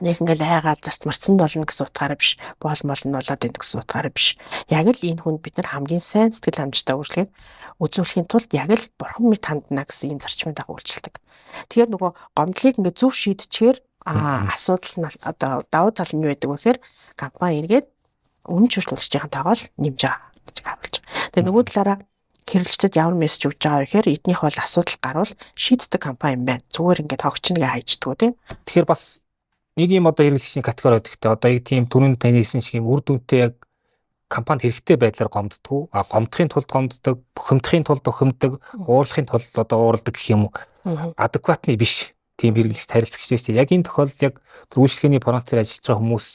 нэг ингээл айгаад зарц марцсан болно гэсэн утгаараа биш. Боол мол нь болоод байна гэсэн утгаараа биш. Яг л энэ хүнд бид нар хамгийн сайн сэтгэл хангамжтай үйлчлэгийг үзүүлэхийн тулд яг л бурхан мэт хандна гэсэн ийм зарчмын дагуу үйлчилдэг. Тэгэхээр нөгөө гомдлыг ингээд зөв шийдчихээр А асуудал нь одоо давуу тал нь юу байдаг вэ гэхээр компани эргээд үнэн үйлчлүүлэгчийн тоогоо л нэмж байгаа гэж харуулж байгаа. Тэгээ нөгөө талаараа хэрэглэгчдэд ямар мессеж өгж байгаа вэ гэхээр эднийх бол асуудал гарвал шийддэг компани юм байна. Зүгээр ингээд хогч нэгэ хайждгүү тийм. Тэгэхээр бас нэг юм одоо хэрэглэгчдийн категори байдаг те. Одоо яг тийм түрүүнд таны хэлсэн шиг юм үр дүнтэй яг компанид хэрэгтэй байдлаар гомддгоо. А гомдохын тулд гомддог, бухимдахын тулд бухимддаг, уурлахын тулд одоо уурладаг гэх юм уу. Адекватны биш тийм хэрэглэгч харилцагч биш. Яг энэ тохиолдолд яг үйлчлэгээний фронтоор ажиллаж байгаа хүмүүс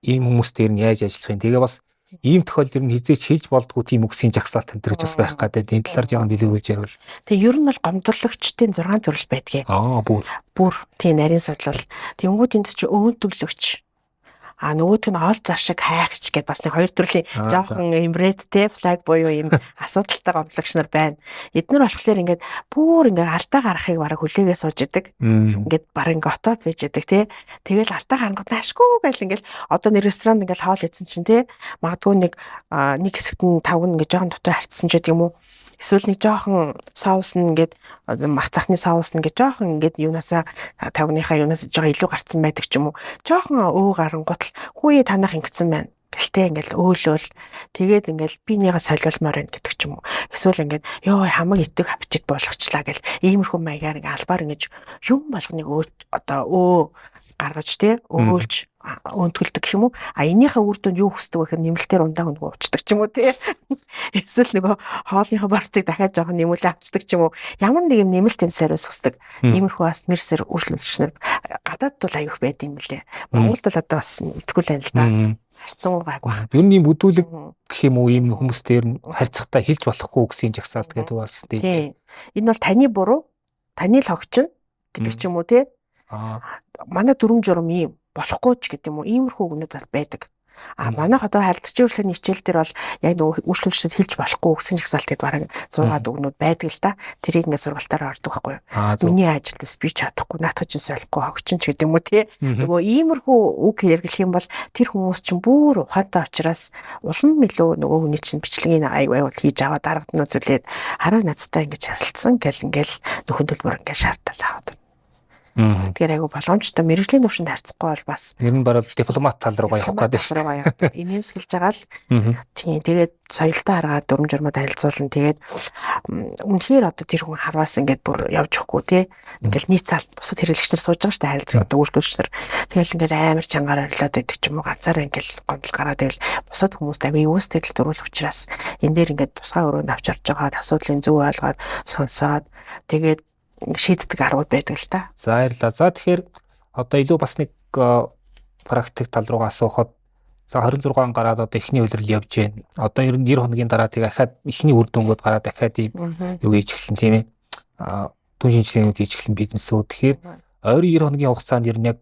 ийм хүмүүс дээр нь яаж ажиллах юм. Тэгээ бас ийм тохиолдол ер нь хизээч хэлж болдгоо тийм үгсийн жагсаалт энэ төр ч бас байх гэдэг. Энэ талаар жоохон дэлгэрүүлж ярил. Тэгээ ер нь бол гомдлогчдын 6 төрөл байдгийг. Аа бүр. Бүр тийм нарийн судлал. Тэнгүүд энд чи өөнтөглөгч, а нөгөөх нь ол зар шиг хайхч гэдээ бас нэг хоёр төрлийн жоохон юм red те flag буюу юм асуудалтай гомдлогч нар байна. Эднэр болохоор ингээд бүр ингээд алдаа гаргахыг бараг хүлээгээ сууж идэг. Ингээд бараг ингээд отоод байж идэг те. Тэгэл алдаа гарангууд наашгүй гэл ингээд одоо нэг ресторанд ингээд хоол идсэн чинь те магадгүй нэг нэг хэсэгт нь тавг нь ингээд жоохон дутуу харцсан ч гэдэг юм уу. Эсвэл нэг жоохон соус нь ингээд мах цахны соус нь ингээд жоохон ингээд юунасаа тавгныхаа юунаас жоохон илүү гарцсан байдаг ч юм уу. Жоохон өө гарангуут л хүүе танах ингэсэн байна гэлтэй ингээл өөлөөл тэгээд ингээл би нэгээ солиулмаар байна гэдэг ч юм уу. Эсвэл ингээд ёо хамаг итэг аппетит болгочлаа гэл иймэрхүү маягаар ингээ албаар ингэж юм болгоныг өө одоо өө гаргаж те өөлж өнтгөлдөг гэх юм уу. А энийхээ үр дүнд юу хүсдэг вэ гэхээр нэмэлтээр ундаа нөгөө уучдаг ч юм уу те. Эсвэл нөгөө хоолныхоо барцыг дахиад жоохон нэмүүлээ авчдаг ч юм уу. Ямар нэг юм нэмэлт юм сервис хүсдэг. Иймэрхүү бас мэрсэр үйлчлүүлэгч нар гадаад бол аюух байд юм лээ. Монголд бол одоо бас мэдгүй л байна л да. Харьцангуй гайгүй байна. Ер нь ийм бүдүүлэг гэх юм уу ийм хүмүүстэй ер нь харьцахтаа хэлж болохгүй гэсэн жагсаалт гэдэг бас тийм. Энэ бол таны буруу, таны л хогч гэдэг ч юм уу те. Манай дүрм журам ийм болохгүй ч гэдэг юм уу. Иймэрхүү үгнүүд бас байдаг. А манайх одоо харилцагчийн үйлчлэгээний хичээл дээр бол яг нөгөө үйлчлүүлэгчдэд хэлж болохгүй үгсэн жагсаалт гэдээ бараг 100-аад үгнүүд байдаг л да. Тэрийг ингээд сургалтаараа ордог байхгүй юу. Миний ажилдас би чадахгүй, наатах чинь солихгүй, хогчин ч гэдэг юм уу тий. Нөгөө иймэрхүү үг хэрэглэх юм бол тэр хүмүүс чинь бүр ухаантай учраас улам илүү нөгөө хүний чинь бичлэгийг аяг аюул хийж аваад дарагд нь үзүүлээд хараа надтай ингэж харилцсан гэл ингээл нөхөн төлбөр ингээд шаардал аваад. Тэгэхээр айгу боломжтой мэрэгжлийн төвшөнд харьцахгүй бол бас ер нь бараг дипломат тал руугаа явах гэдэг шүү дээ. Инээмсэглэж байгаа л. Тийм тэгээд соёлтой аргаар дүрм журмаа танилцуулна. Тэгээд үнэхээр одоо тэр хүн харваас ингээд бүр явж өгөхгүй тий. Ингээл нийт цаал бусад хэрэглэгч нар сууж байгаа шүү дээ харилцаг одоо үйлчлүүлэгч нар. Тэгэл ингээл амар чангаар орилоод байдаг ч юм уу ганцаараа ингээл гомдол гараад тэгэл бусад хүмүүст аягүй юу сэтгэл төрүүлэх учраас энэ дээр ингээд тусгай өрөөнд авч орж байгаа асуудлын зөв ойлгоод сонсоод тэгээд шийддэг аргууд байдаг л та. За баярлалаа. За тэгэхээр одоо илүү бас нэг практик тал руугаа асуухад за 26 он гараад одоо эхний улирал явж байна. Одоо ер нь 90 хоногийн дараа тэг ахаад эхний үр дүнгууд гараад дахиад ийм юу хийж эхэлнэ тийм ээ. Түн шинжилгээнүүд хийж эхэлнэ бизнесүүд. Тэгэхээр ойрын 90 хоногийн хугацаанд ер нь яг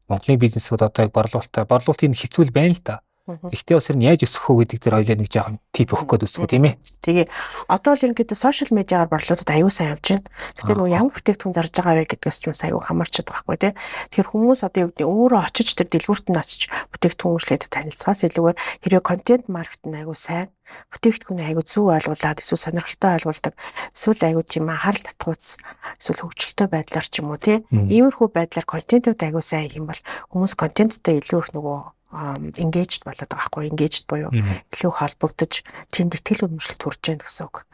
Монголын бизнесүүд одоо яг борлуулалтын хэцүү л байна л да. Гэхдээ бас ер нь яаж өсөх үү гэдэг дээр хоёлаа нэг жоохон tip өгөх гээд үзэх үү тийм ээ. Тэгээ одоо л ерөнхийдөө сошиал медиагаар борлуулалтад аюу сайн явж байна. Гэхдээ нөгөө ямар бүтээгдэхүүн зарж байгаа вэ гэдгээс ч юм аюу хамаарч байгаа байхгүй тий. Тэгэхээр хүмүүс одоо юу гэдэг өөрөө очиж тэр дэлгүүрт нь очиж бүтээгдэхүүн үйлчлэлд танилцахаас илүүгээр хэрвээ контент маркетинг аюу сайн бүтээгдэхүүнийг аюу зөв ойлгуулад эсвэл сонирхолтой ойлгуулдаг эсвэл аюу тийм анхаарал татгууц эсвэл хөгжилтэй байдлаар ч юм уу тий. Иймэрхүү байдлаар контентууд аюу сайн юм бол хүмүүс контенттой илүү их нөгөө engaged болоод байгаа байхгүй engaged буюу илүү холбогдож тэнд итгэл үнэмшил төрж яах гэсэн үг.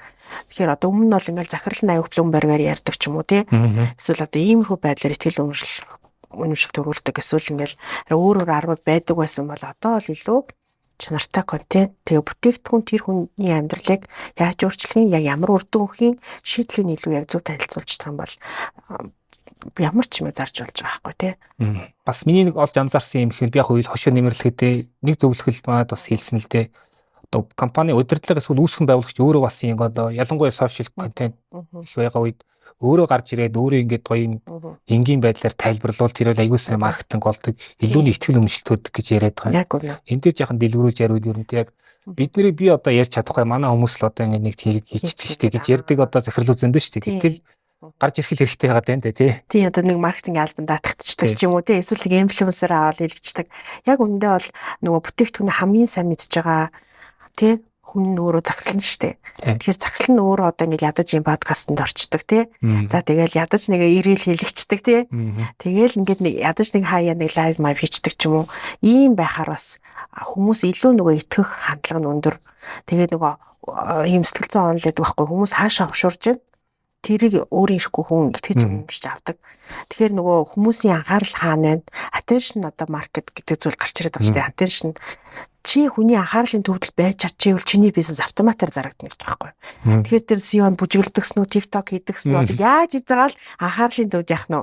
Тэгэхээр одоо өмнө нь бол ингээл захирал нь аюу Bloomberg-аар ярьдаг ч юм уу тий. Эсвэл одоо иймэрхүү байдлаар итгэл үнэмшил төрүүлдэг эсвэл ингээл өөр өөр аргууд байдаг байсан бол одоо бол илүү чанартай контент тэгээ бүтээгдэхүүн тэр хүний амьдралыг яаж өөрчлөх юм яг ямар үр дүн өгөх юм шийдлийг илүү яг зөв танилцуулж чадах юм бол ямар ч юм зарж болж байгаа байхгүй тий. Бас миний нэг олж анзаарсан юм ихээр би яг үйл хошуу нэмэрлэхдээ нэг зөвлөхөл манад бас хэлсэн л дээ. Одоо компани удирдлага эсвэл үүсгэн байгуулагч өөрөө бас юм одоо ялангуяа сошиал контент их байгаа үед өөрөө гарч ирээд өөрөө ингээд гоё юм энгийн байдлаар тайлбарлавал тэр бол аягүй сайн маркетинг болдог, илүү нэг итгэл үнэмшил төрдөг гэж яриад байгаа юм. Энэ дээр яхан дэлгэрүүлж яриул ер нь яг бидний би одоо ярьж чадахгүй манай хүмүүс л одоо ингээд нэг тэрийг хийчихсэн шүү дээ гэж ярьдаг одоо захирлууд зөндөө шүү дээ. Гэтэл гарч ирэх хэрэгтэй байгаа даа тий. Тийм одоо нэг маркетинг албан даатгацдаг ч юм уу тий эсвэл нэг инфлюенсер аваад хэлэгчдэг. Яг үүндээ бол нөгөө бүтээгдэхүүний хамгийн сайн мэдж байгаа тий Хүн нь өөрөө захирал нь штэ. Тэгэхээр захирал нь өөрөө одоо ингээд ядаж юм подкастэнд орчдөг тий. За тэгэл ядаж нэг ирээл хэлэгчдэг тий. Тэгэл ингээд нэг ядаж нэг хаяа нэг live мав хийчдэг ч юм уу. Ийм байхаар бас хүмүүс илүү нөгөө итгэх хандлага нь өндөр. Тэгээд нөгөө ийм сэтгэл зүйн онол гэдэг байхгүй, хүмүүс хаашаа хошуурж байна. Тэрийг өөрийн ирэхгүй хүн итгэж өмжиж авдаг. Тэгэхээр нөгөө хүмүүсийн анхаарал хаана байна? Attention одоо market гэдэг зүйл гарч ирээд байгаа шүү дээ. Attention, чи хүний анхаарлын төвдөл байж чадчихвэл чиний бизнес автоматар зарагдана гэж байгаа байхгүй. Тэгэхээр тэр CEO-н бүжиглдэгсэн үү, TikTok хийдэгсэн үү, яаж хийж байгаа л анхаарлын төвд яах нь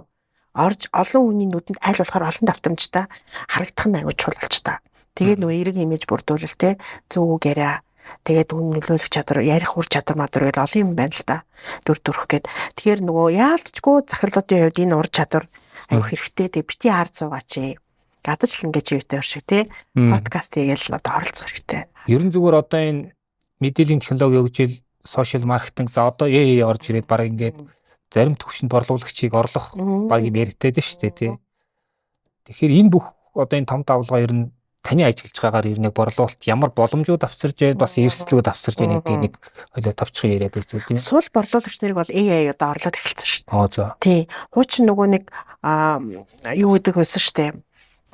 орж олон хүний нүдэнд аль болохоор олон давтамжтай харагдах нь аягүй чухал болч та. Тэгээд нөгөө эерэг имиж бүрдүүлэл те, зөв үг яриа. Тэгээд хүн нөлөөлөх чадвар, ярих ур чадвар мадар гэж олон юм байна л да. Дүр төрх гээд. Тэгэхээр нөгөө яалтчгүй захирлуудын хувьд энэ ур чадвар аягүй хэрэгтэй. Тэгээ бити ард суугаач. Гадаж л ингэж юутай шиг те, подкаст хийгээл одоо оролцох хэрэгтэй. Ер нь зүгээр одоо энэ мэдээллийн технологи хөгжил, social marketing, за одоо AI орж ирээд баг ингээд зарим төвшөнд борлуулагчийг орлох баг юм яригдаад шүү дээ тий. Тэгэхээр энэ бүх одоо энэ том давлгаа ер нь таны ажиллаж байгаагаар ер нь борлуулалт ямар боломжууд авчирж байд, бас эрсдлүүд авчирж байна гэдгийг нэг хоёлоо товчхон яриад үзвэл тийм. Сул борлуулагч нарыг бол AI одоо орлоод эхэлсэн шүү дээ. Аа, за. Тий. Хуучин нөгөө нэг юу гэдэг байсан шүү дээ.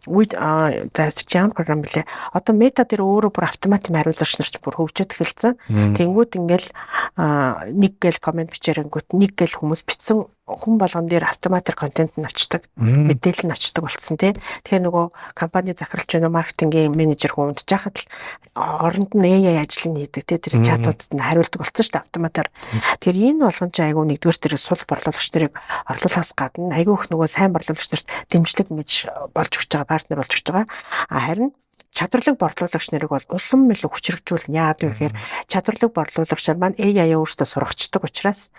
Үед за ямар програм блэ? Одоо Meta дээр өөрөө бүр автомат юм хариулагч нар ч бүр хөгжөөд эхэлсэн. Тэнгүүд ингээл нэг гээл comment бичээрэнгүүт нэг гээл хүмүүс бичсэн хүн болгон дээр автоматар контент нь очдог. Мэдээлэл нь очдог болцсон тий. Тэгэхээр нөгөө компани захиралч байна уу, маркетингийн менежер хүн унтж байхад л оронд нь AI ажлыг хийдэг тий. Тэр чатуудад нь хариулдаг болцсон шүү дээ автоматар. Тэгэхээр энэ болгон ч айгүй нэгдүгээр тэр сул борлуулагч нарыг орлуулахаас гадна айгүй их нөгөө сайн борлуулагч нарт дэмжлэг ингэж болж өгч байгаа, партнер болж өгч байгаа. А харин чадварлаг борлуулагч нарыг бол улам илүү хүчрхэгжүүлнэ. Яагаад вэ гэхээр чадварлаг борлуулагч нар маань AI өөртөө сургацдаг учраас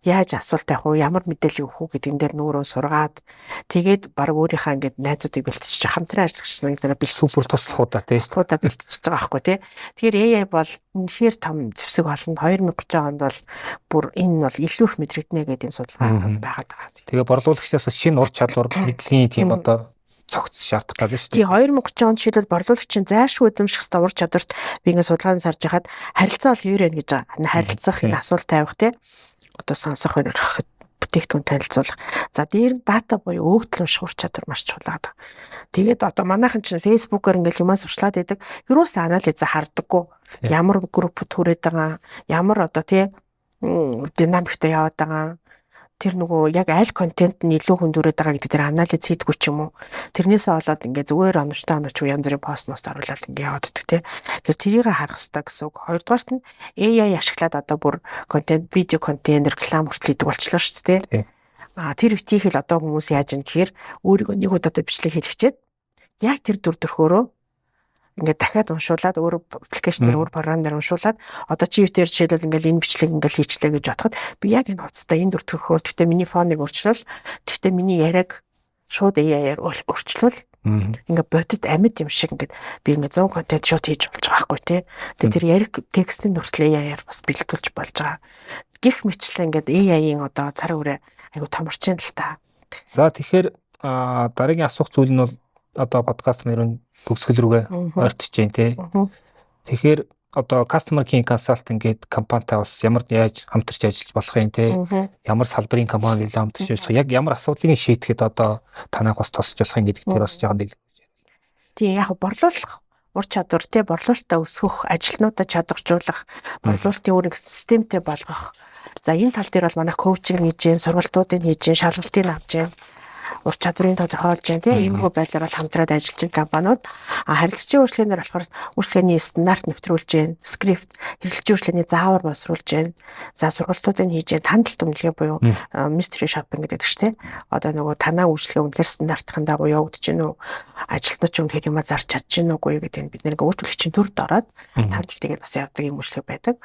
яаж асуулт авах уу, ямар мэдээлэл өгөх үү гэдгэн дээр нүүрөө сургаад, тэгээд баг өөрийнхөө ингээд найзуудыг бэлтжиж, хамтран ажиллагч нараа бэлтжиж, супер туслахуудаа тий. Туслахуудаа бэлтжиж байгаа байхгүй тий. Тэгэхээр AI бол үнэхээр том зэвсэг болно. 2030 онд бол бүр энэ бол илүү их мэдрэгдэнэ гэдэг юм судалгаа байгаад байгаа. Тэгээ борлуулагчаас бас шинэ ур чадвар, мэдлэгийн тийм одоо цогц шаардах гэдэг шүү дээ. Тий, 2030 онд жишээлбэл борлуулагчийн зайлшгүй эзэмших ёстой ур чадварт би ингээд судалгааны сарж хахад харилцаа бол юу вэ гэж байгаа. Харилцах, энэ асуулт тавих тий, одоо сонсох, өргөх, бүтээгдэхүүн танилцуулах. За, дээр нь дата буюу өгөгдөл унших ур чадвар маш чухал байгаа. Тэгээд одоо манайхан чинь Facebook-оор ингээл юмаа сурчлаад байдаг. Юуроос анализ хардаггүй. Ямар групп түрээд байгаа, ямар одоо тий динамиктай яваад байгаа, тэр нөгөө яг аль контент нь илүү хүндүрээд байгаа гэдэг тэр анализ хийдэггүй ч юм уу. Тэрнээсээ болоод ингээ зүгээр оновчтой оновч янз бүрийн пост мост оруулаад ингээ яваад идэх те. Тэр тэрийг харах хэрэгтэй гэсэн үг. Хоёрдугаарт нь AI ашиглаад одоо бүр контент, видео контент, реклам хүртэл хийдэг болчлоо шүү дээ. А тэр үтийг л одоо хүмүүс яаж юм гэхээр өөрийгөө нэг удаа бичлэг хийлгчээд яг тэр дүр төрхөөрөө ингээд дахиад уншуулад, өөр application дээр, өөр програм дээр уншуулад, одоо чи юу дээр жишээлбэл ингээд энэ бичлэг ингээд хийчлээ гэж бодоход би яг энэ хуцтай энэ дүр төрхөөр, гэхдээ миний phone ыг өөрчлөл, гэхдээ миний яриаг шууд AI-аар өөрчлөл, ингээ бодит амьд юм шиг ингээд би ингээ 100 контент шууд хийж болж байгаа байхгүй тий. Тэгээ тэр ярих текстийн хүртэл AI-аар бас бэлтгэлж болж байгаа. Гэх мэтлээ ингээд AI-ийн одоо цар хүрээ айгу томорч юм л та. За, тэгэхээр дараагийн асуух зүйл нь бол одоо подкаст мөрөн төгсгөл рүүгээ ойртож байна те. Тэгэхээр одоо Customer King Consulting гэдэг компанитай бас ямар яаж хамтарч ажиллаж болох юм те? Ямар салбарын компани илүү хамтарч ажиллах, яг ямар асуудлыг шийдэхэд одоо танайх бас тусч болох юм гэдэг дээр бас жоохон дэлгэрүүлж. Тийм, яг борлуулах ур чадвар те, борлуулалтаа өсгөх, ажилтнуудаа чадваржуулах, борлуулалтын үүрэг системтэй болгох. За, энэ тал дээр бол манай coaching хийж гин, сургалтуудыг хийж гин, шалгалтыг авч гин, ур чадварыг тодорхойлж байна тийм, иймэрхүү байдлаар бол хамтраад ажиллаж байгаа компаниуд. А харилцагчийн үйлчилгээнээр болохоор үйлчилгээний стандарт нэвтрүүлж байна, script, хэрэглэгчийн үйлчилгээний заавар боловсруулж байна. За, сургалтуудыг хийж байна, тандалт үнэлгээ буюу mystery shopping гэдэг чинь тийм. Одоо нөгөө танаа үйлчилгээ үнэхээр стандартын дагуу явагдаж байна уу, ажилтнууд ч үнэхээр юмаа зарч чадж байна уугүй гэдэг нь бид нэг үйлчлэгчийн төрд ороод тандалтыг бас явдаг юм үйлчлэг байдаг.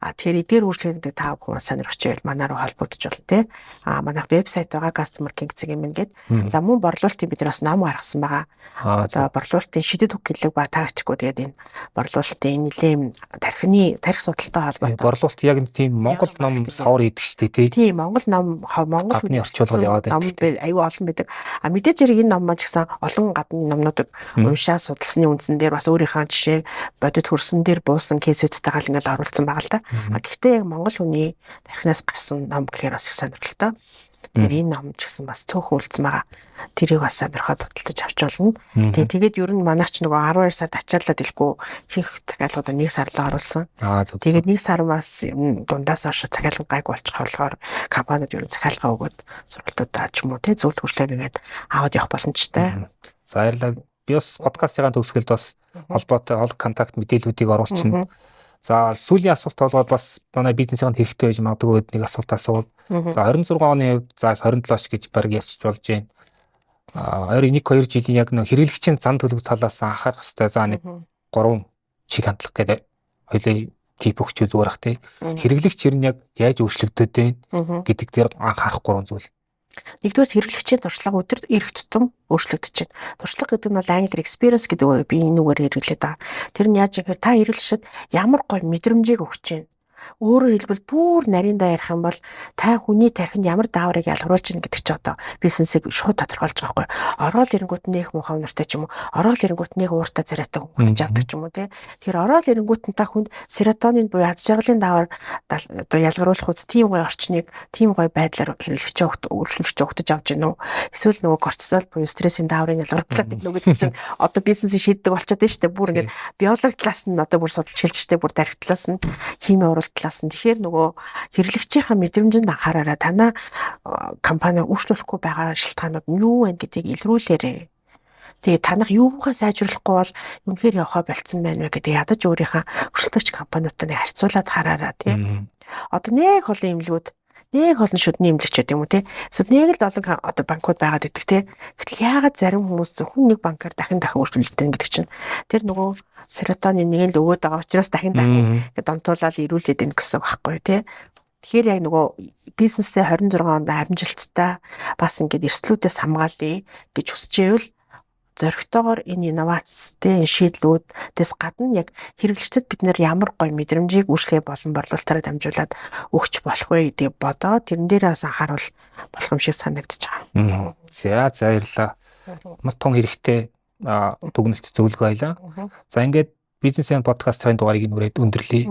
А тэгэхээр эдгээр үйлчилгээнд та бүхэн сонирхож байвал манай руу холбогдож болно тийм. А манайх вебсайт байгаа, Customer King цэг юм ингээд. гээд. За мөн борлуулалтын бид нар бас ном гаргасан байгаа. Одоо борлуулалтын шидэт үг хэллэг ба тактикууд тэгээд энэ борлуулалтын нэлээн тархины тарих судалтай холбоотой. Борлуулалт яг нэг тийм Монгол ном савар идэг шүү дээ, тий. Тийм, Монгол ном, Монгол гадны орчуулгаар яваад байдаг. Ном аюу олон байдаг. А мэдээж хэрэг энэ ном маань ч гэсэн олон гадны номнуудыг уншаа судалсны үндсэн дээр бас өөрийнхөө жишээ бодит хөрсөн дээр буусан кейсүүдтэйгээ л ингээл оруулсан байгаа л да. А гэхдээ яг Монгол хүний тархинаас гарсан ном гэхээр бас их сонирхолтой. Тэгэхээр энэ ном ч гэсэн бас цөөхөн үлдсэн байгаа. Тэрийг бас сонирхоод худалдаж авч болно. Тэгээд ер нь манайх ч нөгөө 12 сард ачааллаад хэлэхгүй хийх захиалгуудаа 1 сар л оруулсан. Тэгээд 1 сар бас дундаас хойш захиалга гайг болчих болохоор компаниуд ер нь захиалга өгөөд сургалтуудаа ч юм уу те зөвлөлт хүрчлээ ингээд аваад явах боломжтой. За баярлалаа. Би бас подкастын төгсгөлд бас холбоотой ол контакт мэдээллүүдийг оруулчихна. За сүүлийн асуулт болгоод бас манай бизнесийн хэрэгтэй байж магадгүй нэг асуулт асуувал. За 26 оны хувьд за 27 ч гэж баг ярьчих болж байна. А ойр 1-2 жилийн яг нэг хэрэглэгчийн зан төлөв талаас анхаарах хэрэгтэй. За нэг 3 чиг хандлага гэдэг хоёлаа тип өгч зүгээр ах тий. Хэрэглэгч ер нь яг яаж өөрчлөгдөд байна гэдэг дээр анхаарах 3 зүйл. Нэгдүгээр хэрэглэгчийн туршлага өдөр ирэх тутам өөрчлөгдөж байна. Туршлага гэдэг нь бол англиар experience гэдэг үг, би энэ үгээр хэрэглээд байгаа. Тэр нь яаж гэхээр та хэрэглэгчид ямар гоё мэдрэмжийг өгч байна. Өөрөөр хэлбэл бүр нарийндаа ярих юм бол та хүний тархинд ямар дааврыг ялгаруулж байна гэдэг чи одоо бизнесийг шууд тодорхойлж байгаа байхгүй. Ороод ирэнгүүт нэх муухай үнэртэй ч юм уу, ороод ирэнгүүт нэг ууртай царайтай хөнгөж авдаг ч юм уу тий. Тэгэхээр ороод ирэнгүүт нь та хүнд серотонин буюу аз жаргалын даавар одоо ялгаруулах үз тийм гоё орчныг, тийм гоё байдлаар хэрэглэгчээ өөрчлөгч өгтөж авч гинүү. Эсвэл нөгөө кортизол буюу стрессийн дааврыг ялгаруулад гинүү гэдэг чинь одоо бизнесийг шийддэг болчиход байна шүү дээ. Бүр ингээд биологи талаас нь одоо бүр судалж эхэлж штэ, бүр тархи талаас нь, хими урал талаас нь. Тэгэхээр нөгөө хэрэглэгчийнхаа мэдрэмжинд анхаараарай. Танаа компани өөрчлөхгүй байгаа шалтгаанууд нь юу вэ гэдгийг илрүүлээрэй. Тэгээ танах юугаа сайжруулахгүй бол үнэхээр явахаа болцсон байна вэ гэдэг ядаж өөрийнхөө өрсөлдөгч компаниудтай нэг харьцуулаад хараарай тий. Одоо нэг олон имлгүүд, нэг олон шүдний имлэгч гэдэг юм уу тий. Эсвэл нэг л олон одоо банкуд байгаад идэх тий. Гэтэл яагаад зарим хүмүүс зөвхөн нэг банкар дахин дахин өөрчлөлттэй гэдэг чинь тэр нөгөө серотонин нэг л өгөөд байгаа учраас дахин дахин ингээд донтуулаад ирүүлээд ийн гэсэн үг байхгүй тий. Тэгэхээр яг нөгөө бизнесээ 26 онд амжилттай бас ингээд эрсдлүүдээс хамгаалъя гэж хүсэж байвал зоригтойгоор энэ инновацтэй энэ шийдлүүдээс гадна яг хэрэглэгчдэд бид нэр ямар гоё мэдрэмжийг үйлчлэгээ болон борлуулалтаараа дамжуулаад өгч болох вэ гэдгийг бодоод тэрэн дээр бас анхааруул болох юм шиг санагдаж байгаа. За за баярлалаа. Маш тун хэрэгтэй дүгнэлт зөвлөгөө аялаа. За ингээд бизнес подкастын дугаарыг нүрээд өндөрлөе.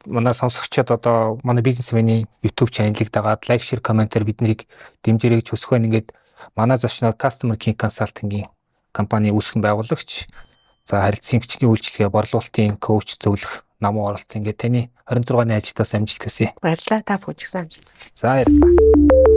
Манай сонсогчид одоо манай бизнесменийн YouTube channel-ыг дагаад лайк, share, комментээр биднийг дэмжээрэй гэж хүсэх байна. Ингээд манай зочноор Customer King Consulting-ийн компани үүсгэн байгуулагч, за харилцан хөгжлийн үйлчилгээ, борлуулалтын коуч зөвлөх намуу оролцсон. Ингээд таны 26 оны ажилдаас амжилт хүсье. Баярлалаа. Та бүхэн ч гэсэн амжилт. За баярлалаа.